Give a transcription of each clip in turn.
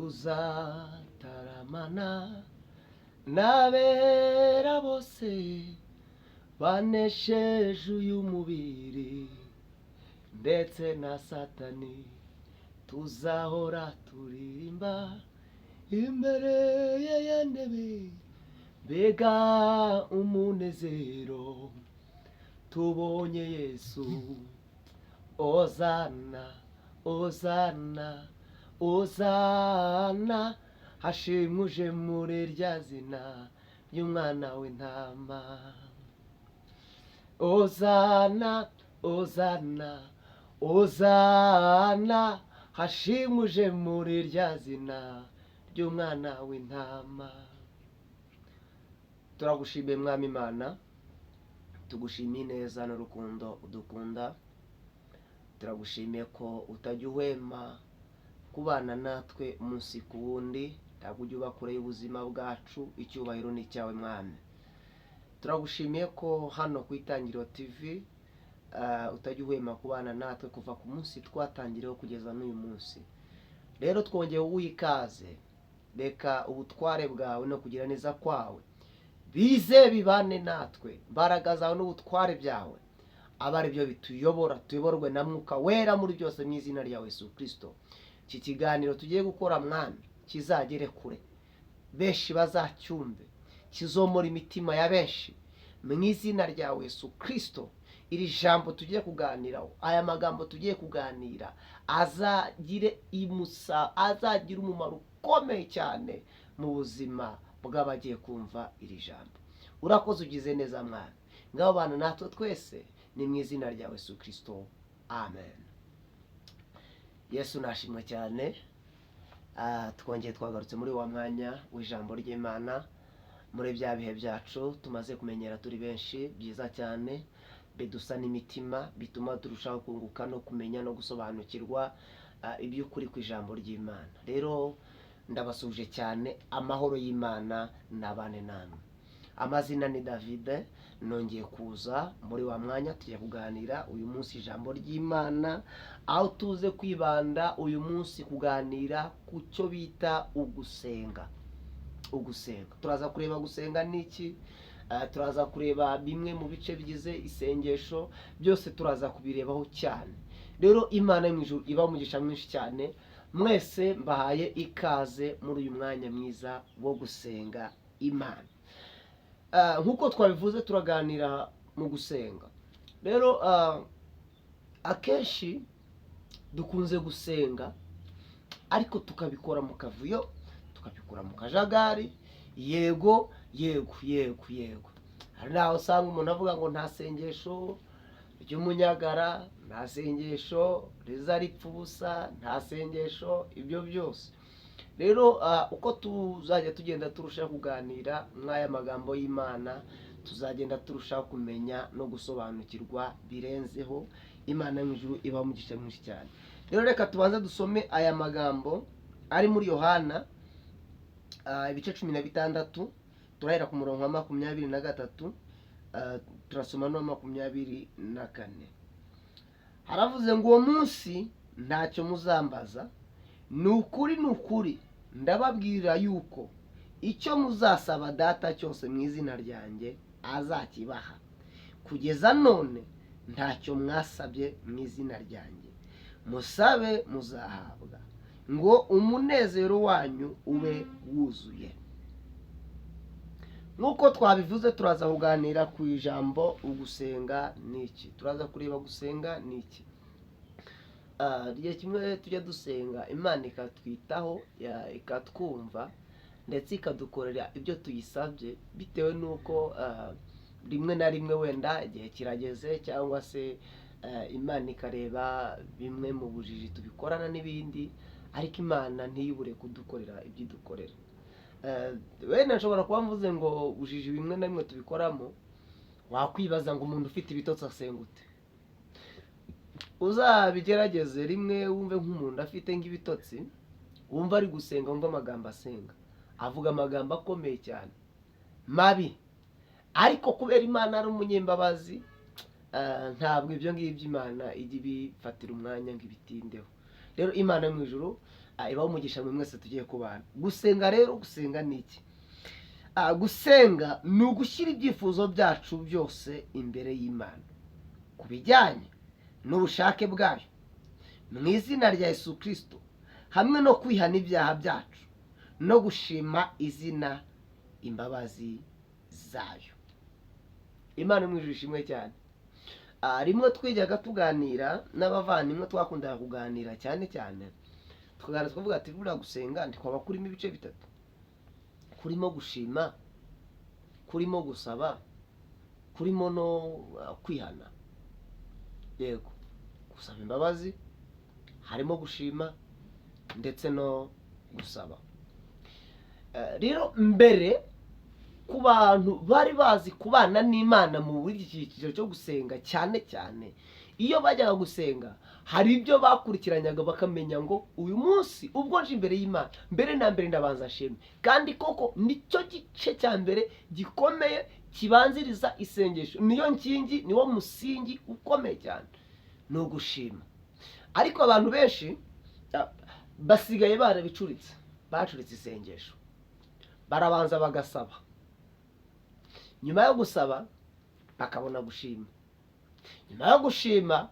Tuzataramana n'abera bose banesheje uyu mubiri ndetse na Satani. Tuzahora turirimba imbere ye ya ntebe. Mbega umunezero tubonye Yesu! Ozana, ozana, ozana, hashimwe uje muri rya zina ry'Umwana w'Intama. Ozana, ozana, ozana, hashimwe uje muri rya zina ry'Umwana w'Intama. Turagushimiye, Mwami Imana, tugushimiye neza n'urukundo udukunda. Turagushimiye ko utajya uhwema kubana natwe umunsi ku wundi, ntabwo ujya uba kure y'ubuzima bwacu. Icyubahiro ni icyawe, Mwami. Turagushimiye ko hano ku Itangiriro TV utajya uhwema kubana natwe kuva ku munsi twatangiriyeho kugeza n'uyu munsi. Rero twongeye uwuha ikaze. Reka ubutware bwawe no kugira neza kwawe bize bibane natwe, imbaraga zawe n'ubutware byawe abe ari byo bituyobora, tuyoborwe na Mwuka Wera muri byose, mu izina rya Yesu Kirisito. Iki kiganiro tugiye gukora, Mwami, kizagere kure, benshi bazacyumve, kizomora imitima ya benshi mu izina rya Yesu Kirisito. Iri jambo tugiye kuganiraho, aya magambo tugiye kuganira, azagire umumaro ukomeye cyane mu buzima bw'abagiye kumva iri jambo. Urakoze, ugize neza, Mwana. Ngaho bana natwe twese, ni mu izina rya Yesu Kirisito, amen. Yesu nashimwe cyane. Twongeye twagarutse muri wa mwanya w'ijambo ry'Imana, muri bya bihe byacu tumaze kumenyera turi benshi, byiza cyane, bidusa n'imitima, bituma turushaho kunguka no kumenya no gusobanukirwa iby'ukuri ku ijambo ry'Imana. Rero ndabasuhuje cyane, amahoro y'Imana nabane namwe. Amazina ni Davide, nongeye kuza muri wa mwanya tujya kuganira uyu munsi ijambo ry'Imana, aho tuze kwibanda uyu munsi kuganira ku cyo bita ugusenga. Ugusenga, turaza kureba gusenga ni iki, turaza kureba bimwe mu bice bigize isengesho, byose turaza kubirebaho cyane. Rero Imana yo mu ijuru iba umugisha mwinshi cyane. Mwese mbahaye ikaze muri uyu mwanya mwiza wo gusenga Imana. Nk'uko twabivuze, turaganira mu gusenga. Rero akenshi dukunze gusenga ariko tukabikora mu kavuyo, tukabikora mu kajagari. Yego, yego, yego, yego. Hari n'aho usanga umuntu avuga ngo nta sengesho ry'umunyagara, nta sengesho riza ripfa ubusa, nta sengesho, ibyo byose. Rero uko tuzajya tugenda turushaho kuganira mw'aya magambo y'Imana, tuzagenda turushaho kumenya no gusobanukirwa birenzeho. Imana yo mu ijuru iba umugisha mwinshi cyane. Rero reka tubanze dusome aya magambo ari muri Yohana, ibice 16. Turahera ku murongo wa 23, turasoma no 24. Haravuze ngo: "Uwo munsi ntacyo muzambaza. Ni ukuri, ni ukuri, ndababwira yuko icyo muzasaba Data cyose mu izina ryanjye azakibaha. Kugeza none ntacyo mwasabye mu izina ryanjye. Musabe, muzahabwa, ngo umunezero wanyu ube wuzuye." Nk'uko twabivuze, turaza kuganira ku ijambo ugusenga ni iki. Turaza kureba gusenga ni iki. Igihe kimwe tujya dusenga, Imana ikatwitaho, ikatwumva, ndetse ikadukorera ibyo tuyisabye, bitewe n'uko rimwe na rimwe wenda igihe kirageze, cyangwa se Imana ikareba bimwe mu bujiji tubikorana n'ibindi, ariko Imana ntiyibure kudukorera ibyo idukorera. Wenda nshobora kuba mvuze ngo bujiji bimwe na bimwe tubikoramo, wakwibaza ngo umuntu ufite ibitotsi asenga ute? Uzabigerageze rimwe, wumve nk'umuntu afite nk'ibitotsi, wumva ari gusenga, wumva amagambo asenga, avuga amagambo akomeye cyane mabi. Ariko kubera Imana ari umunyembabazi, ntabwo ibyo ngibyo Imana ijya ibifatira umwanya ngo ibitindeho. Rero Imana yo mu ijuru Ibahe umugisha mwe mwese tugiye kubana. Gusenga rero, gusenga ni iki? Gusenga ni ugushyira ibyifuzo byacu byose imbere y'Imana ku bijyanye n'ubushake bwayo mu izina rya Yesu Kirisito, hamwe no kwihana ibyaha byacu no gushima izina imbabazi zayo. Imana mu ijuru ishimwe cyane. Rimwe twijyaga tuganira n'abavandimwe, twakundaga kuganira cyane cyane, tukaganira tukavuga ati buriya gusenga ntikwaba kurimo ibice bitatu: kurimo gushima, kurimo gusaba, kurimo no kwihana. Yego, gusaba imbabazi harimo gushima ndetse no gusaba. Rero mbere ku bantu bari bazi kubana n'Imana mu iki cyiciro cyo gusenga, cyane cyane iyo bajyaga gusenga hari ibyo bakurikiranyaga, bakamenya ngo uyu munsi ubwo nje imbere y'Imana, mbere na mbere ndabanza nshime. Kandi koko nicyo gice cya mbere gikomeye kibanziriza isengesho, niyo nkingi, niwo musingi ukomeye cyane, ni ugushima. Ariko abantu benshi basigaye barabicuritse, bacuritse isengesho. Barabanza bagasaba, nyuma yo gusaba bakabona gushima, nyuma yo gushima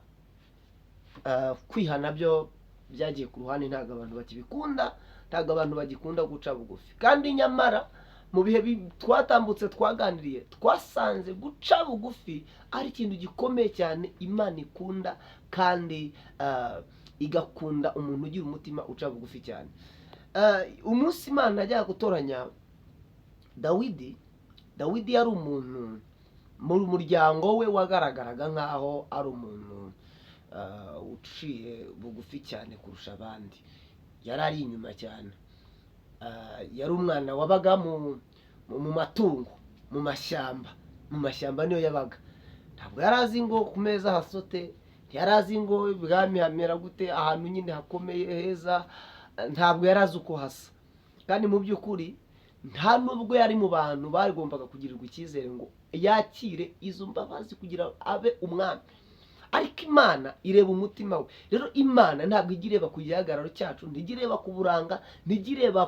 kwihana byo byagiye ku ruhande. Ntabwo abantu bakibikunda, ntabwo abantu bagikunda guca bugufi. Kandi nyamara mu bihe twatambutse twaganiriye, twasanze guca bugufi ari ikintu gikomeye cyane Imana ikunda, kandi igakunda umuntu ugira umutima uca bugufi cyane. Umunsi Imana yajyaga gutoranya Dawidi, Dawidi yari umuntu mu muryango we wagaragaraga nk'aho ari umuntu uciye bugufi cyane kurusha abandi. Yari ari inyuma cyane. Yari umwana wabaga mu matungo, mu mashyamba, mu mashyamba niyo yabaga. Ntabwo yari azi ngo ku meza hasote, ntiyari azi ngo ibwami hamera gute, ahantu nyine hakomeye heza, ntabwo yari azi uko hasa. Kandi mu by'ukuri nta nubwo yari mu bantu bagombaga kugirirwa icyizere ngo yakire izo mbabazi kugira abe umwami. Ariko Imana ireba umutima we. Rero Imana ntabwo ijya ireba ku gihagararo cyacu, ntijya ireba ku buranga, ntijya ireba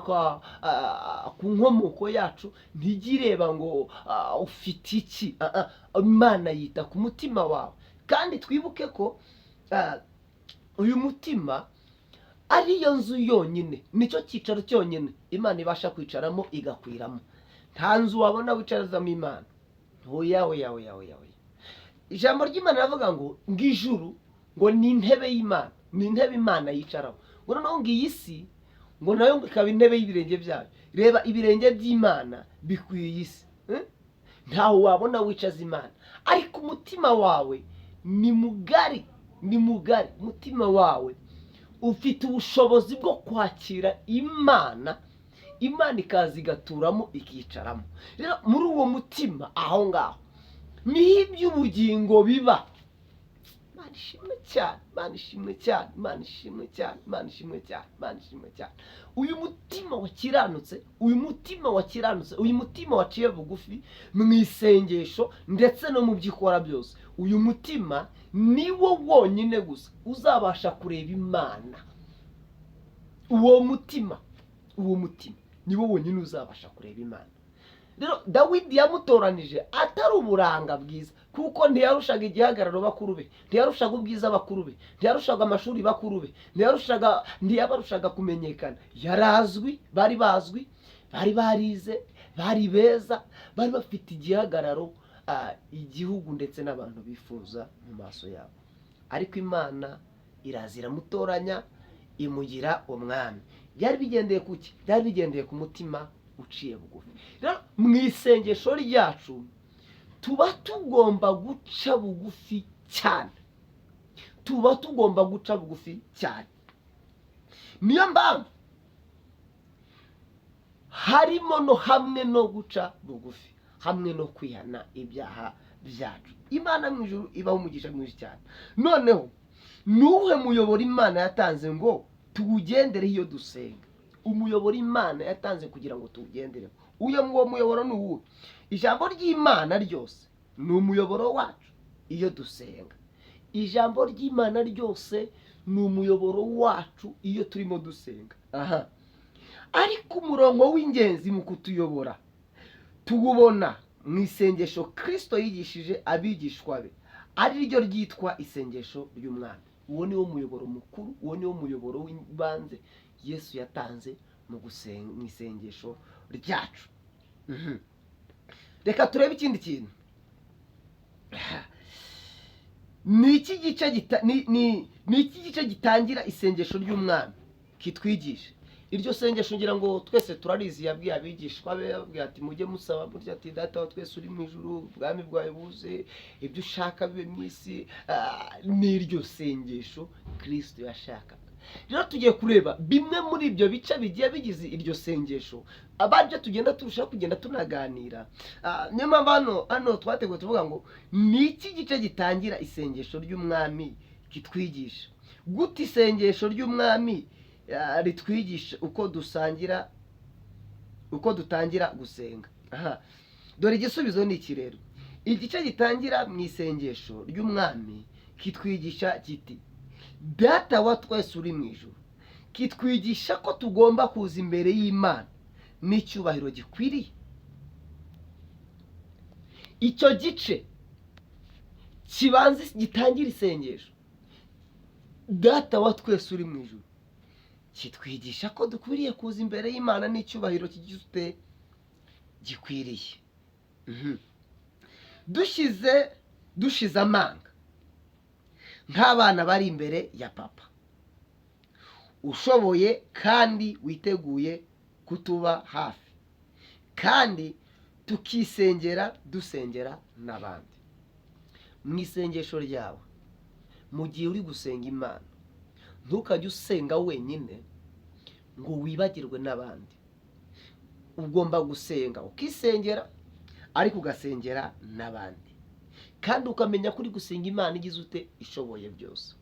ku nkomoko yacu, ntijya ireba ngo ufite iki. Imana yita ku mutima wawe. Kandi twibuke ko uyu mutima ariyo nzu yonyine, nicyo cyicaro cyonyine Imana ibasha kwicaramo igakwiramo. Nta nzu wabona wicarizamo Imana. Oya, oya, oya, oya, oya. Ijambo ry'Imana riravuga ngo ijuru ngo ni intebe y'Imana, ni intebe Imana yicaraho, ngo noneho ngo iyi si ngo nayo ngo ikaba intebe y'ibirenge byayo. Reba, ibirenge by'Imana bikwiye iyi si, eh? Ntaho wabona wicaza Imana. Ariko umutima wawe ni mugari, ni mugari. Umutima wawe ufite ubushobozi bwo kwakira Imana, Imana ikaza igaturamo, ikicaramo. Rero muri uwo mutima aho ngaho niho iby'ubugingo biba. Imana ishimwe cyane, Imana ishimwe cyane, Imana ishimwe cyane, Imana ishimwe cyane, Imana ishimwe cyane. Uyu mutima wakiranutse, uyu mutima wakiranutse, uyu mutima waciye bugufi mu isengesho ndetse no mu byo ukora byose, uyu mutima ni wo wonyine gusa uzabasha kureba Imana. Uwo mutima, uwo mutima ni wo wonyine uzabasha kureba Imana. Rero Dawidi yamutoranije atari uburanga bwiza, kuko ntiyarushaga igihagararo bakuru be, ntiyarushaga ubwiza bakuru be, ntiyarushaga amashuri bakuru be, ntiyabarushaga kumenyekana. Yarazwi, bari bazwi, bari barize, bari beza, bari bafite igihagararo, igihugu ndetse n'abantu bifuza mu maso yabo. Ariko Imana iraza iramutoranya, imugira umwami. Byari bigendeye ku ki? Byari bigendeye ku mutima uciye bugufi. Rero mu isengesho ryacu tuba tugomba guca bugufi cyane, tuba tugomba guca bugufi cyane. Niyo mpamvu harimo no hamwe no guca bugufi, hamwe no kwihana ibyaha byacu. Imana mu ijuru ibaho umugisha mwinshi cyane. Noneho nuwuhe muyoboro Imana yatanze ngo tuwugendereho iyo dusenga? Umuyoboro Imana yatanze kugira ngo tuwugendereho, uyo uwo muyoboro ni uwuhe? Ijambo ry'Imana ryose ni umuyoboro wacu iyo dusenga. Ijambo ry'Imana ryose Ni umuyoboro wacu iyo turimo dusenga. Aha ariko umurongo w'ingenzi mu kutuyobora tuwubona mu isengesho Kirisito yigishije abigishwa be, ari ryo ryitwa isengesho ry'Umwami. Uwo ni wo muyoboro mukuru, uwo ni wo muyoboro w'ibanze Yesu yatanze mu gusenga, mu isengesho ryacu. Reka turebe ikindi kintu. Ni iki gice gitangira isengesho ry'Umwami kitwigisha? Iryo sengesho ngira ngo twese turarizi. Yabwiye abigishwa be, yababwiye ati: "Mujye musaba mutya," ati: "Data wa twese uri mu ijuru, ubwami bwawe buze, ibyo ushaka bibe mu isi." Ni iryo sengesho Kirisito yashakaga. Rero tugiye kureba bimwe muri ibyo bice bigiye bigize iryo sengesho, abaryo tugenda turushaho kugenda tunaganira. Niyo mpamvu hano twateguye tuvuga ngo: ni iki gice gitangira isengesho ry'Umwami kitwigisha? Gute isengesho ry'Umwami ritwigisha uko dusangira, uko dutangira gusenga? Aha dore igisubizo ni iki rero: igice gitangira mu isengesho ry'Umwami kitwigisha kiti: "Data wa twese uri mu ijuru." Kitwigisha ko tugomba kuza imbere y'Imana n'icyubahiro gikwiriye. Icyo gice kibanza gitangira isengesho, "Data wa twese uri mu ijuru", kitwigisha ko dukwiriye kuza imbere y'Imana n'icyubahiro kigize ute? Gikwiriye. Dushize amanga nk'abana bari imbere ya papa ushoboye kandi witeguye kutuba hafi, kandi tukisengera, dusengera n'abandi. Mu isengesho ryawe, mu gihe uri gusenga Imana, ntukajye usenga wenyine ngo wibagirwe n'abandi. Ugomba gusenga ukisengera, ariko ugasengera n'abandi, kandi ukamenya ko uri gusenga Imana igize ute? Ishoboye byose.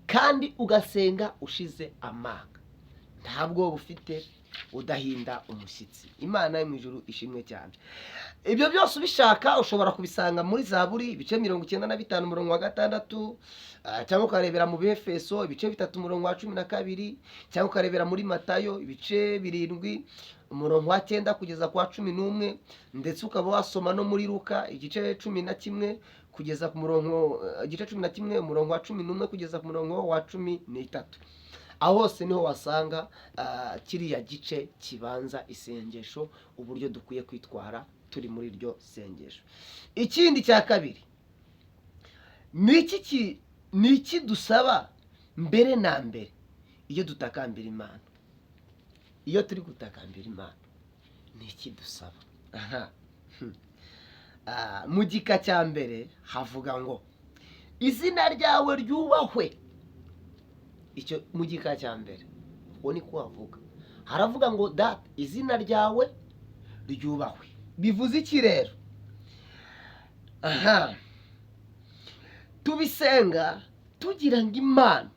Kandi ugasenga ushize amanga, nta bwoba ufite, udahinda umushyitsi. Imana yo mu ijuru ishimwe cyane. Ibyo byose ubishaka ushobora kubisanga muri Zaburi ibice 95 umurongo wa 6, cyangwa ukarebera mu Befeso ibice 3 umurongo wa 12, cyangwa ukarebera muri Matayo ibice 7 umurongo wa 9 kugeza ku wa 11, ndetse ukaba wasoma no muri Luka igice 11 kugeza ku murongo, igice 11 umurongo wa 11 kugeza ku murongo wa 13. Aho hose niho wasanga kiriya gice kibanza isengesho, uburyo dukwiye kwitwara turi muri iryo sengesho. Ikindi cya kabiri ni iki dusaba mbere na mbere iyo dutakambira Imana? Iyo turi gutakambira Imana, ni iki dusaba? Aha. Mu gika cya mbere havuga ngo: "Izina ryawe ryubahwe." Icyo mu gika cya mbere uwo niko havuga, haravuga ngo: "Data, izina ryawe ryubahwe." Bivuze iki rero? Aha tubisenga tugira ngo Imana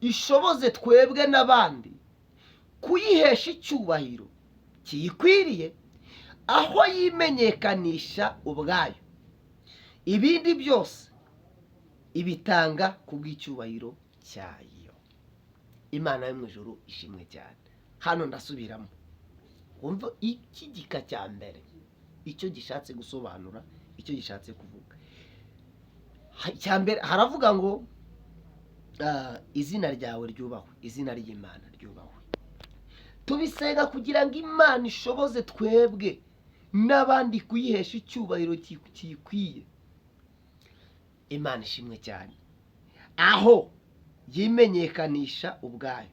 ishoboze twebwe n'abandi kuyihesha icyubahiro kiyikwiriye, aho yimenyekanisha ubwayo, ibindi byose ibitanga ku bw'icyubahiro cyayo. Imana yo mu ijuru ishimwe cyane. Hano ndasubiramo wumva iki gika cya mbere icyo gishatse gusobanura, icyo gishatse kuvuga. Icya mbere haravuga ngo: "Izina ryawe ryubahwe." Izina ry'Imana ryubahwe. Tubisenga kugira ngo Imana ishoboze twebwe n'abandi kuyihesha icyubahiro kiyikwiye. Imana ishimwe cyane. Aho yimenyekanisha ubwayo,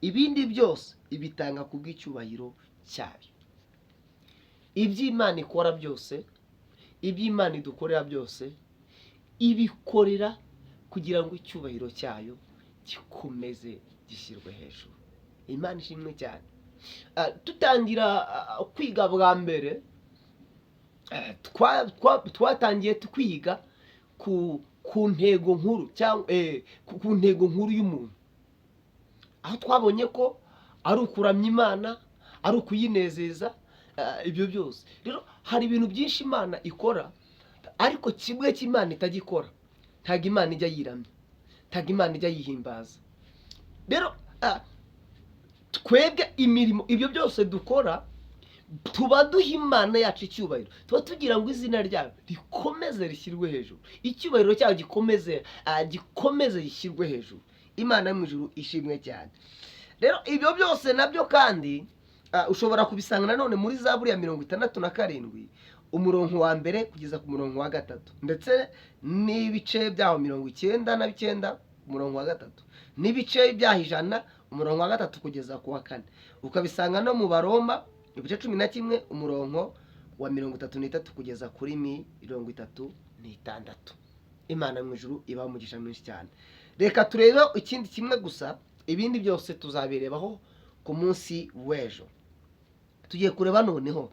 ibindi byose ibitanga ku bw'icyubahiro cyayo. Ibyo Imana ikora byose, ibyo Imana idukorera byose, ibikorera kugira ngo icyubahiro cyayo gikomeze gishyirwe hejuru. Imana ishimwe cyane. Tutangira kwiga bwa mbere, twatangiye twiga ku ntego nkuru cyangwa ku ntego nkuru y'umuntu, aho twabonye ko ari ukuramya Imana, ari ukuyinezeza. Ibyo byose rero, hari ibintu byinshi Imana ikora, ariko kimwe cy'Imana itajya ikora, ntabwo Imana ijya yiramya. Ntabwo Imana ijya yihimbaza. Rero twebwe imirimo, ibyo byose dukora, tuba duha Imana yacu icyubahiro, tuba tugira ngo izina ryayo rikomeze rishyirwe hejuru, icyubahiro cyayo gikomeze gishyirwe hejuru. Imana yo mu ijuru ishimwe cyane. Rero ibyo byose nabyo kandi ushobora kubisanga nanone muri Zaburi ya 67, umurongo wa mbere kugeza ku murongo wa gatatu, ndetse n'ibice byaho 99, umurongo wa gatatu, n'ibice byaho 100, umurongo wa gatatu kugeza ku wa kane. Ukabisanga no mu Baroma, ibice 11, umurongo wa 33 kugeza kuri 36. Imana mu ijuru ibaha umugisha mwinshi cyane. Reka turebe ikindi kimwe gusa, ibindi byose tuzabirebaho ku munsi w'ejo. Tugiye kureba noneho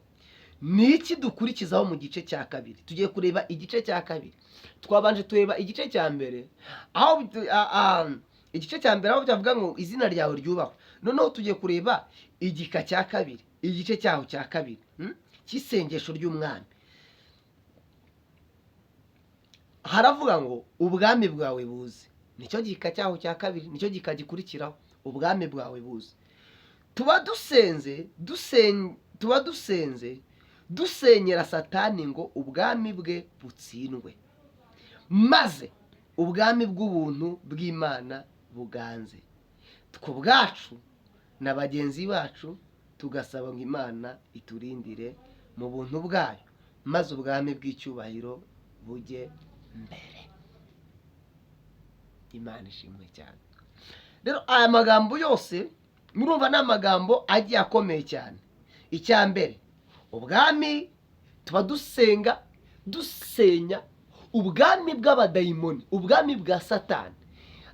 ni iki dukurikizaho mu gice cya kabiri. Tugiye kureba igice cya kabiri. Twabanje tureba igice cya mbere, aho igice cya mbere aho byavuga ngo izina ryawe ryubahwe. Noneho tugiye kureba igika cya kabiri, igice cyaho cya kabiri, cy'isengesho ry'umwami. Haravuga ngo ubwami bwawe buze. Nicyo gika cyaho cya kabiri, nicyo gika gikurikiraho, ubwami bwawe buze. Tuba dusenze dusenyera Satani ngo ubwami bwe butsindwe, maze ubwami bw'ubuntu bw'Imana buganze. Twe ubwacu na bagenzi bacu tugasaba ngo Imana iturindire mu buntu bwayo, maze ubwami bw'icyubahiro bujye mbere. Imana ishimwe cyane. Rero aya magambo yose murumva ni amagambo agiye akomeye cyane. Icya mbere, ubwami, tuba dusenga dusenya ubwami bw'abadayimoni, ubwami bwa Satani,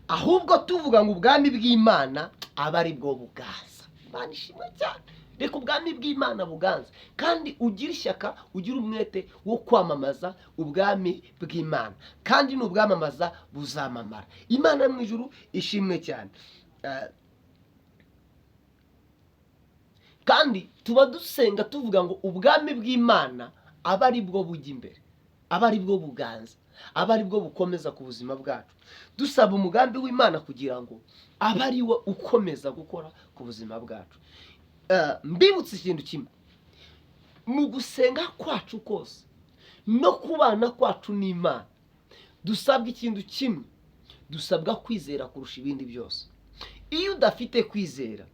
ahubwo tuvuga ngo ubwami bw'Imana aba ari bwo buganza. Imana ishimwe cyane. Reka ubwami bw'Imana buganza, kandi ugire ishyaka, ugire umwete wo kwamamaza ubwami bw'Imana, kandi nubwamamaza buzamamara. Imana yo mu ijuru ishimwe cyane. Kandi tuba dusenga tuvuga ngo ubwami bw'Imana aba ari bwo bujya imbere, aba ari bwo buganza, aba ari bwo bukomeza ku buzima bwacu, dusaba umugambi w'Imana kugira ngo abe ari wo ukomeza gukora ku buzima bwacu. Mbibutse ikintu kimwe: mu gusenga kwacu kose no kubana kwacu n'Imana, dusabwa ikintu kimwe: dusabwa kwizera kurusha ibindi byose. Iyo udafite kwizera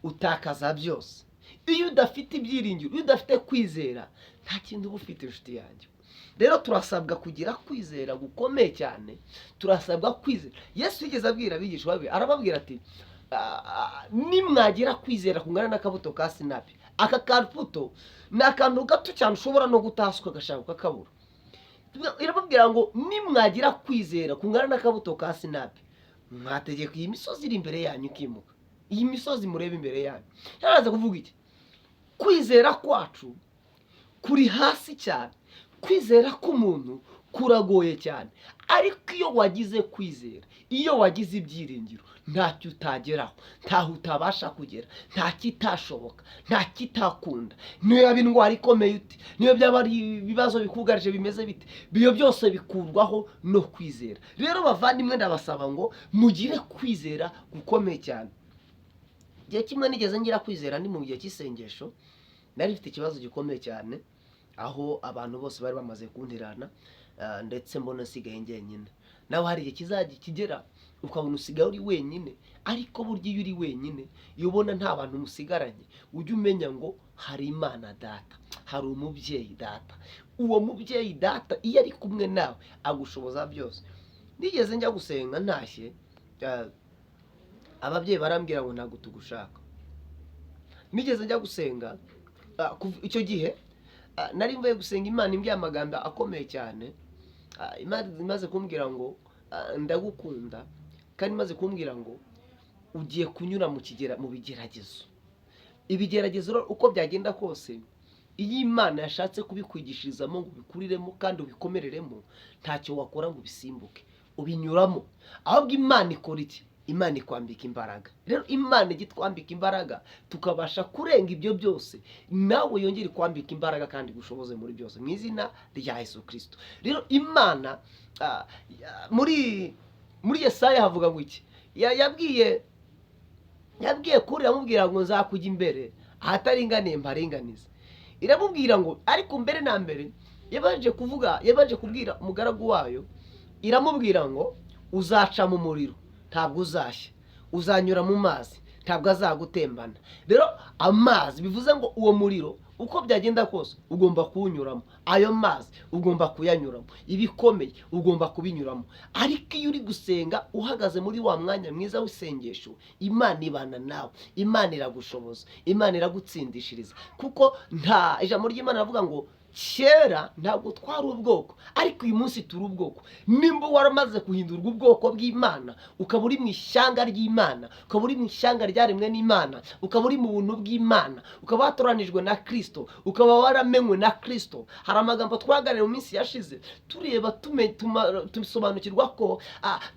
utakaza byose. Iyo udafite ibyiringiro, iyo udafite kwizera, nta kintu uba ufite, inshuti yanjye. Rero turasabwa kugira kwizera gukomeye cyane, turasabwa kwizera. Yesu yigeze abwira abigishwa be, arababwira ati: "Nimwagira kwizera kungana n'akabuto ka sinapi." Aka kabuto ni akantu gato cyane ushobora no gutasuka ugashaka ukakabura. Irababwira ngo nimwagira kwizera kungana n'akabuto ka sinapi, mwategeka iyi misozi iri imbere yanyu ikimuka. Iyi misozi mureba imbere yanyu. Yaraza kuvuga iki? Kwizera kwacu kuri hasi cyane, kwizera k'umuntu kuragoye cyane, ariko iyo wagize kwizera, iyo wagize ibyiringiro, ntacyo utageraho, ntaho utabasha kugera, nta kitashoboka, nta kitakunda. Niyo yaba indwara ikomeye ute, niyo byaba ari ibibazo bikugarije bimeze bite, ibyo byose bikurwaho no kwizera. Rero bavandimwe, ndabasaba ngo mugire kwizera gukomeye cyane. Igihe kimwe nigeze ngira kwizera, ndi mu gihe cy'isengesho, nari mfite ikibazo gikomeye cyane, aho abantu bose bari bamaze kuntererana, ndetse mbona nsigaye njyenyine. Nawe hari igihe kizajya kigera ukabona usigaye uri wenyine, ariko burya iyo uri wenyine, iyo ubona nta bantu musigaranye, ujye umenya ngo hari Imana Data, hari umubyeyi Data. Uwo mubyeyi Data iyo ari kumwe nawe agushoboza byose. Nigeze njya gusenga, ntashye, ababyeyi barambwira ngo ntabwo tugushaka. Nigeze njya gusenga, icyo gihe nari mvuye gusenga, Imana imbwiye amagambo akomeye cyane. Imana imaze kumbwira ngo ndagukunda, kandi imaze kumbwira ngo ugiye kunyura mu bigeragezo. Ibigeragezo rero, uko byagenda kose, iyo Imana yashatse kubikwigishirizamo ngo ubikuriremo kandi ubikomereremo, ntacyo wakora ngo ubisimbuke, ubinyuramo. Ahubwo Imana ikora iki? Imana ikwambika imbaraga. Rero Imana ijya itwambika imbaraga tukabasha kurenga ibyo byose. Nawe yongere ikwambika imbaraga kandi igushoboze muri byose, mu izina rya Yesu Kirisito. Rero Imana muri Muri Yesaya havuga ngo iki? Yabwiye kuri, iramubwira ngo nzakujya imbere ahataringaniye mparinganize. Iramubwira ngo, ariko mbere na mbere yabanje kuvuga, yabanje kubwira umugaragu wayo, iramubwira ngo uzaca mu muriro ntabwo uzashya, uzanyura mu mazi ntabwo azagutembana. Rero amazi bivuze ngo uwo muriro uko byagenda kose ugomba kuwunyuramo, ayo mazi ugomba kuyanyuramo, ibikomeye ugomba kubinyuramo. Ariko iyo uri gusenga uhagaze muri wa mwanya mwiza w'isengesho, Imana ibana nawe, Imana iragushoboza, Imana iragutsindishiriza. Kuko nta ijambo ry'Imana rivuga ngo kera ntabwo twari ubwoko, ariko uyu munsi turi ubwoko. Nimba waramaze guhindurwa ubwoko bw'Imana, ukaba uri mu ishyanga ry'Imana, ukaba uri mu ishyanga ryaremwe n'Imana, ukaba uri mu buntu bw'Imana, ukaba watoranijwe na Kirisito, ukaba waramenywe na Kirisito. Hari amagambo twaganiriye mu minsi yashize, tureba tusobanukirwa ko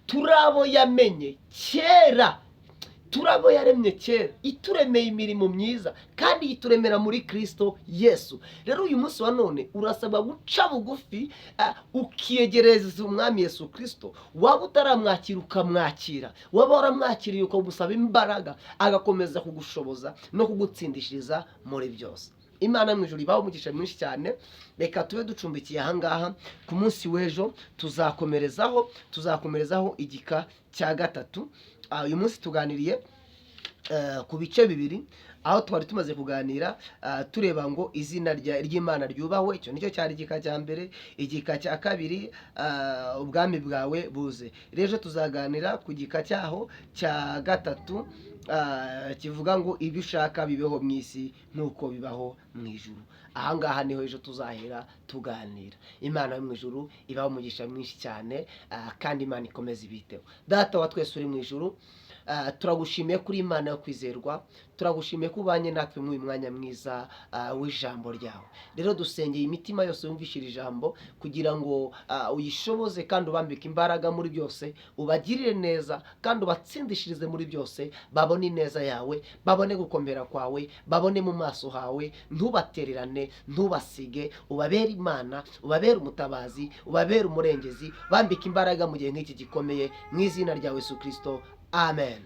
turi abo yamenye kera, turabo yaremye kera, ituremeye imirimo myiza kandi yituremera muri Kirisito Yesu. Rero uyu munsi wa none urasabwa guca bugufi, ukiyegereza Umwami Yesu Kirisito. Waba utaramwakira ukamwakira, waba waramwakiriye ukamusaba imbaraga, agakomeza kugushoboza no kugutsindishiriza muri byose. Imana mu ijuru ibaho umugisha mwinshi cyane. Reka tube ducumbikiye ahangaha. Ku munsi w'ejo tuzakomerezaho igika cya gatatu. Uyu munsi tuganiriye ku bice bibiri, aho twari tumaze kuganira tureba ngo izina ry'Imana ryubahwe. Icyo nicyo cyari igika cya mbere. Igika cya kabiri, ubwami bwawe buze. Rero tuzaganira ku gika cyaho cya gatatu, kivuga ngo ibyo ushaka bibeho mu isi nk'uko bibaho mu ijuru. Ahangaha niho ejo tuzahera tuganira. Imana yo mu ijuru ibaho umugisha mwinshi cyane, kandi Imana ikomeze ibiteho. Data wa twese uri mu ijuru, turagushimiye kuri Imana yo kwizerwa. Turagushimiye ko ubanye natwe muri uyu mwanya mwiza w'ijambo ryawe. Rero dusengeye imitima yose yumvise iri jambo kugira ngo uyishoboze kandi ubambike imbaraga muri byose, ubagirire neza kandi ubatsindishirize muri byose, babone ineza yawe, babone gukomera kwawe, babone mu maso hawe. Ntubatererane, ntubasige, ubabere Imana, ubabere umutabazi, ubabere umurengezi, bambike imbaraga mu gihe nk'iki gikomeye, mu izina rya Yesu Kirisito, amen.